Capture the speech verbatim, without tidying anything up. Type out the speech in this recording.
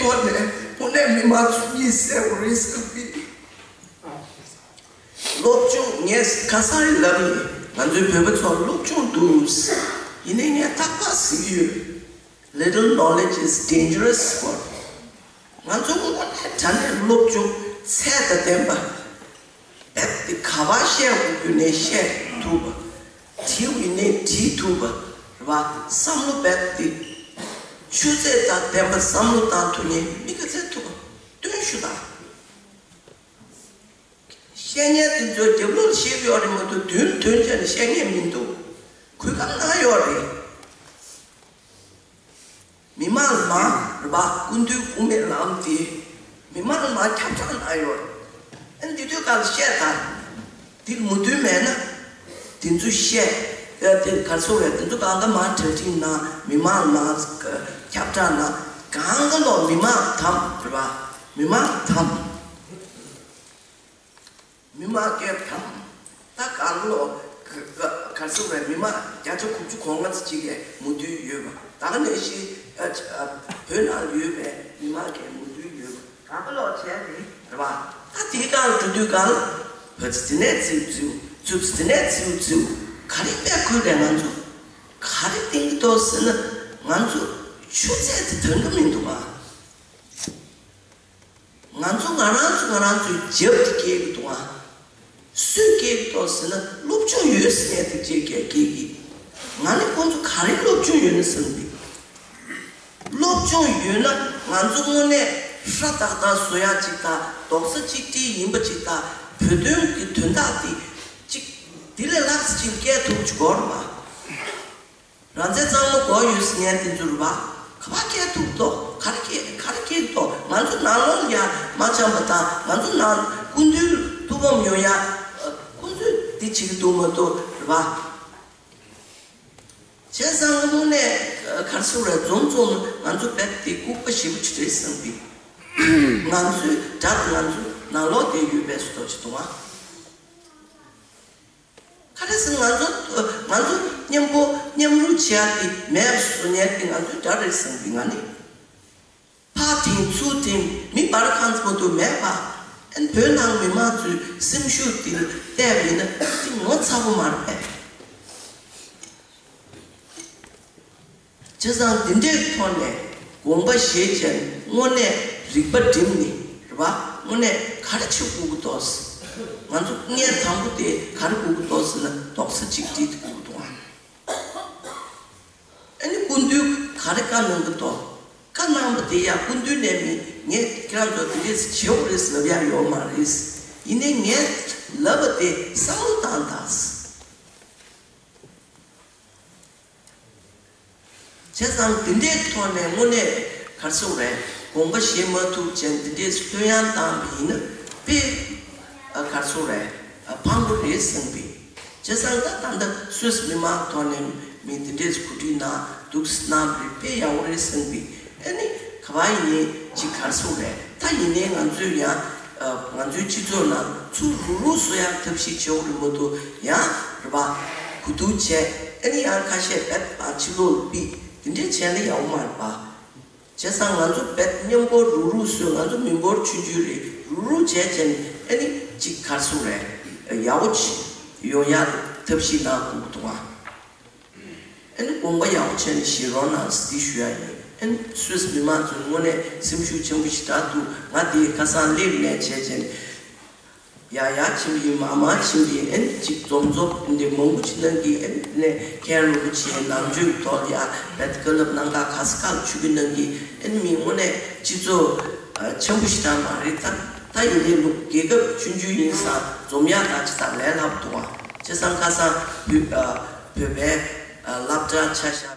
ཐོག་ནས་དངོས་གནས་མི་མང་ཚོ་གཉིད་སད་དགོས་རེད་བསམ་གི། སློབ་སྦྱོང་ངས་ཁ་སང་ཡང་ལབ་ཡིན། ང་ཚོའི་བོད་པ་ཚོ་སློབ་སྦྱོང་འདུག། ཡིན་ནའི་ངས་རྟག་པར་ཟེར་གྱི་ཡོད། Little knowledge is dangerous sport. ང་ཚོ་དངོས་གནས་དྲང་གནས་སློབ་སྦྱོང་ཚད་དང་ལྡན་པ། རྦད་དེ་ག་པར་བཤད་དགོས་རྒྱུ་ནས་བཤད་ཐུབ་པ། བྲིས་དགོས་ནས་བྲིས་ཐུབ་པ། རེད་པ། བསམ་བློ་རྦད་དེ་ཆུ་ཚད་དང་ལྡན་པ་བསམ་བློ་བཏང་ཐུབ་མཁན་མི་ག་ཚད་ཐུབ་པ་སྟོན་ཞུ་དང་། བཤད་མཁན་དེ་ཚོ་རྒྱབ་ལོགས་བཤད་ཡོད་རེད་མ་གཏོགས་མདུན་དོན་བྱས་ནས་བཤད་མཁན་མི་འདུག། གོ་སྐབས་གནང་ཡོད་རེད། མི་མང་ལ་མར་རེད་པ། སྐུ་མདུན་དབུ་མའི་ལམ་དེ་མི་མང་ལ་མར་ཁྱབ་བསྒྲགས་གནང་ཡོད་རེད། ཨ་ནི་དེ་དུས་སྐབས་ལ་བཤད་དང་། དེ་མོས་མཐུན་མེད་ན། དེ་ཚོ་བཤད། ཨ། དེ་ག་རེ་ཟེར་རེད། དེ་ཚོ་གང་ག་མར་གྲ་སྒྲིག་གནང་། མི་མང་ལ་མར་ཁྱབ་བསྒྲགས་གནང་། གང་ག་ལོག་མི་མང་དམ་རེད་པ། མི་མང་དམ། མི་མང་སྐད་དམ། ད་གང་ལོག་ག་ག་ག་རེ་ཟེར་རེད། མི་མང་བརྒྱ་ཆ་དགུ་བཅུ་གོ་ལྔ་ཙམ་ཅིག་གིས་མོས་མཐུན་ཡོད་པ། ད་ག་ནང་བཞིན་ཨ་ཨ་བོད་ནང་ཡོད་པའི་མི་མང་གིས་མོས་མཐུན་ཡོད་པ། གང་ག་ལོག་བྱས་ནས་རེད་པ། ད་དེའི་སྒང་འགྲོ་དུས་སྒང་ལ་བོད་ཚོ་དེ་ནས་བརྫིས་བརྫིས། ཚུར་ཚོ་དེ་ནས་བརྫིས་བརྫིས། ག་རེ་དཔེ་ཁུལ་རེད། ང་ཚོ་ག་རེ་བསྟན་གྱི་འདུག་ཟེར་ན། ང་ཚོ་ཆུ་ཚད་དེ་འདང་གི་མི་འདུག་ཨ། ང་ཚོ་ང་རང་ཚོ་ང་རང་ཚོའི་རྒྱབ་དེ་སྐྱེལ་གྱི་འདུག་ཨ། སུས་སྐྱེལ་གྱི་འདུག་ཟེར་ན། སློབ་སྦྱོང་ཡོད་ཟེར་མཁན་དེ་སྐྱེལ་སྐྱེལ་སྐྱེལ་གྱི། ང་ནི་ཁོང་ཚོ་ག་རེ་སློབ་སྦྱོང་ཡོད་ན་བསམ་གི། སློབ་སྦྱོང་ཡོད་ན་ང་ཚོ་དངོས་གནས་ཧྲ་ཏག་ཏག་བཟོ་ཡག་ཅིག་དང་། རྡོག་རྩ་གཅིག་སྒྲིལ་ཡིན་པ་ཅིག་དང་། བོད་དོན་གྱི་དོན་དག་དེ་ཅིག་དེ་ལས་ལྷག་ཙམ་ཅིག་སྐྱེལ་ཐུབ་ཅིག་དགོས་རེད་པ། རང་བཙན་གཙང་མ་དགོས་ཡོད་ཟེར་མཁན་དེ་ཚོ་རེད་པ། ག་པར་སྐྱེལ་ཐུབ་འདུག། ག་རེ་སྐྱེལ། ག་རེ་སྐྱེལ་འདུག། ང་ཚོ་ནང་ལོགས་ལ་ཡ་མ་འཆམ་པ་དང་། ང་ཚོ་ནང་སྐུ་མདུན་ཐུགས་ཕམ་ཡོང་ཡ། ཨ། ཁོང་ཚོས་འདི་བྱེད་ཀྱི་འདུག་མ་གཏོགས་རེད་པ། བྱས་ཙང་དངོས་གནས་ག་རེ་ཟེར་རེད། འཛོམས་འཛོམས་ང་ཚོ་རྦད་དེ་ལྐུགས་པ་ཞེ་པོ་ཅིག་རེད་བསམ་གི། ང་ཚོའི་དགྲ་དེ་ང་ཚོ་ནང་ལོགས་དེ་ཡོད་པའི་བཟོ་འདྲ་ཅིག་འདུག་ཨ། ག་རེ་ཟེར། ང་ཚོ་ང་ཚོ་མཉམ་པོ་མཉམ་རུབ་བྱེད་ཡག་དེ་མེད་པ་བཟོ་མཁན་དེ་ང་ཚོའི་དགྲ་རེད་བསམ་གི། ང་ནི་ཕར་འཐེན་ཚུར་འཐེན། མི་འབར་ཁང་ཙམ་དུ་མེད་པ། ཨན་བོད་ནང་མི་མང་ཚོའི་སེམས་ཤུགས་དེ་བལྟས་པ་ཡིན་ན་དེ་ངོ་ཚ་པོ་མ་རེད་པས། བྱས་ཙང་འདི་འདྲའི་ཐོག་ནས་དགོངས་པ་བཞེས་བྱས་ནས་དངོས་གནས་རིག་པ་བསྒྲིམས་ནས་རེད་པ། དངོས་གནས་ག་རེ་བྱེད་དགོས་ཀྱི་འདུག། ང་ཚོ་ངས་དང་པོ་དེ་ག་རེ་དགོས་ཀྱི་འདུག་ཟེར་ན། རྡོག་རྩ་གཅིག་སྒྲིལ་དེ་དགོས་ཀྱི་འདུག་ཨ། ཨ་ནི་སྐུ་མདུན་ག་རེ་བཀའ་གནང་གི་འདུག། བཀའ་གནང་བ་དེ་ཡང་སྐུ་མདུན་ནས་མི་ངས་ཁྱེད་རང་ཚོ་དེ་འདྲས་བྱེད་དགོས་རེད་ཟེར་ལབ་ཡག་ཡོད་མ་རེད། ཡིན་ནའི་ངས་ལབ་པ་དེ་བསམ་བློ་བཏང་དང་། བྱས་ཙང་དེ་འདྲའི་ཐོག་ནས་དངོས་གནས་ག་རེ་ཟེར་རེད། དགོངས་པ་བཞེས་མ་ཐུབ་ཅན་དེ་འདྲས་ལྷོད་ཡངས་བཏང་བ་ཡིན་ན་དཔེ་ག་རེ་ཟེར་རེད། ཕངས་པོ་རེད་བསམ་པས། བྱས་ཙང་ད་ད་ལྟ་སུད་སི་མི་མང་ཐོག་ནས་མི་དེ་འདྲས་གོ་སྒྲིག་གནང་འདུག་གནང་བ་རེད། དཔེ་ཡག་པོ་རེད་བསམ་པས། ཨ་ནི་ག་པར་ཡིན་ནའི་ཅིག་ག་རེ་ཟེར་རེད། ད་ཡིན་ནའི་ང་ཚོས་ཡང་ང་ཚོའི་སྤྱི་ཚོགས་ནང་ཚུར་རུག་རུག་བཟོ་ཡག་ཐབས་ཤེས་བྱེད་དགོས་རེད་མ་གཏོགས། ཡང་རེད་པ། གོ་བསྡུར་བྱས། ཨ་ནི་ཡང་ཁ་ཤས་རྦད་ཕར་ཕྱི་ལོགས་ལ་ཕུད། དེ་འདྲས་བྱས་ན་ཡག་པོ་མ་རེད་པ། བྱས་ཙང་ང་ཚོ་རྦད་མཉམ་པོ་རུག་རུག་བཟོས། ང་ཚོ་མི་འབོར་ཆུང་ཆུང་རེད། རུག་རུག་བྱས་བྱས་ནས་ཨ་ནི་ཅིག་ག་རེ་ཟེར་རེད། ཡག་པོ་ཅིག་ཡོང་ཡག་ཐབས་ཤེས་གནང་དགོས་ཀྱི་འདུག་ཨ། ཨ་ནི་དགོངས་པ་ཡག་པོ་བྱས་ནས་བཞེས་རོགས་གནང་ཟེར་འདི་ཞུ་ཡག་ཡིན། ཨ་ནི་སུད་སི་མི་མང་ཚོ་དངོས་གནས་སེམས་ཤུགས་ཆེན་པོ་ཞེ་དྲག་འདུག། ང་དེ་ཁ་སང་སླེབས་ནས་བྱས་བྱས་ནས། ཡར་ཡར་ཕྱིན་པ་ཡིན། མར་མར་ཕྱིན་པ་ཡིན། ཨ་ནི་ཅིག་འཛོམས་འཛོམས་འདི་མང་པོ་ཅིག་གནང་གི། ཨ་ནི་མཁན་རིན་པོ་ཆེ་ནང་ཆོས་ཀྱི་ཐོག་ལ་ཡ་རྦད་དེ་བཀའ་སློབ་གནང་ག་ག་ས་ག་ལ་ཆིབས་བསྒྱུར་གནང་གི། ཨ་ནི་མི་དངོས་གནས་སྤྱི་ཚོགས་ཆེན་པོ་ཞེ་དྲག་མ་རེད། ད་ད་ཡིན་ནའི་ལུགས་རྒྱལ་ཁབ་ཆུང་ཆུང་ཡིན་ཙང་འཛོམས་ཡག་ད་ཅི་ལྟར་ལས་སླ་པོ་འདུག་ཨ། བྱས་ཙང་ཁ་སང་བོད་བོད་པའི་སློབ་གྲྭ་ཆ་བཞག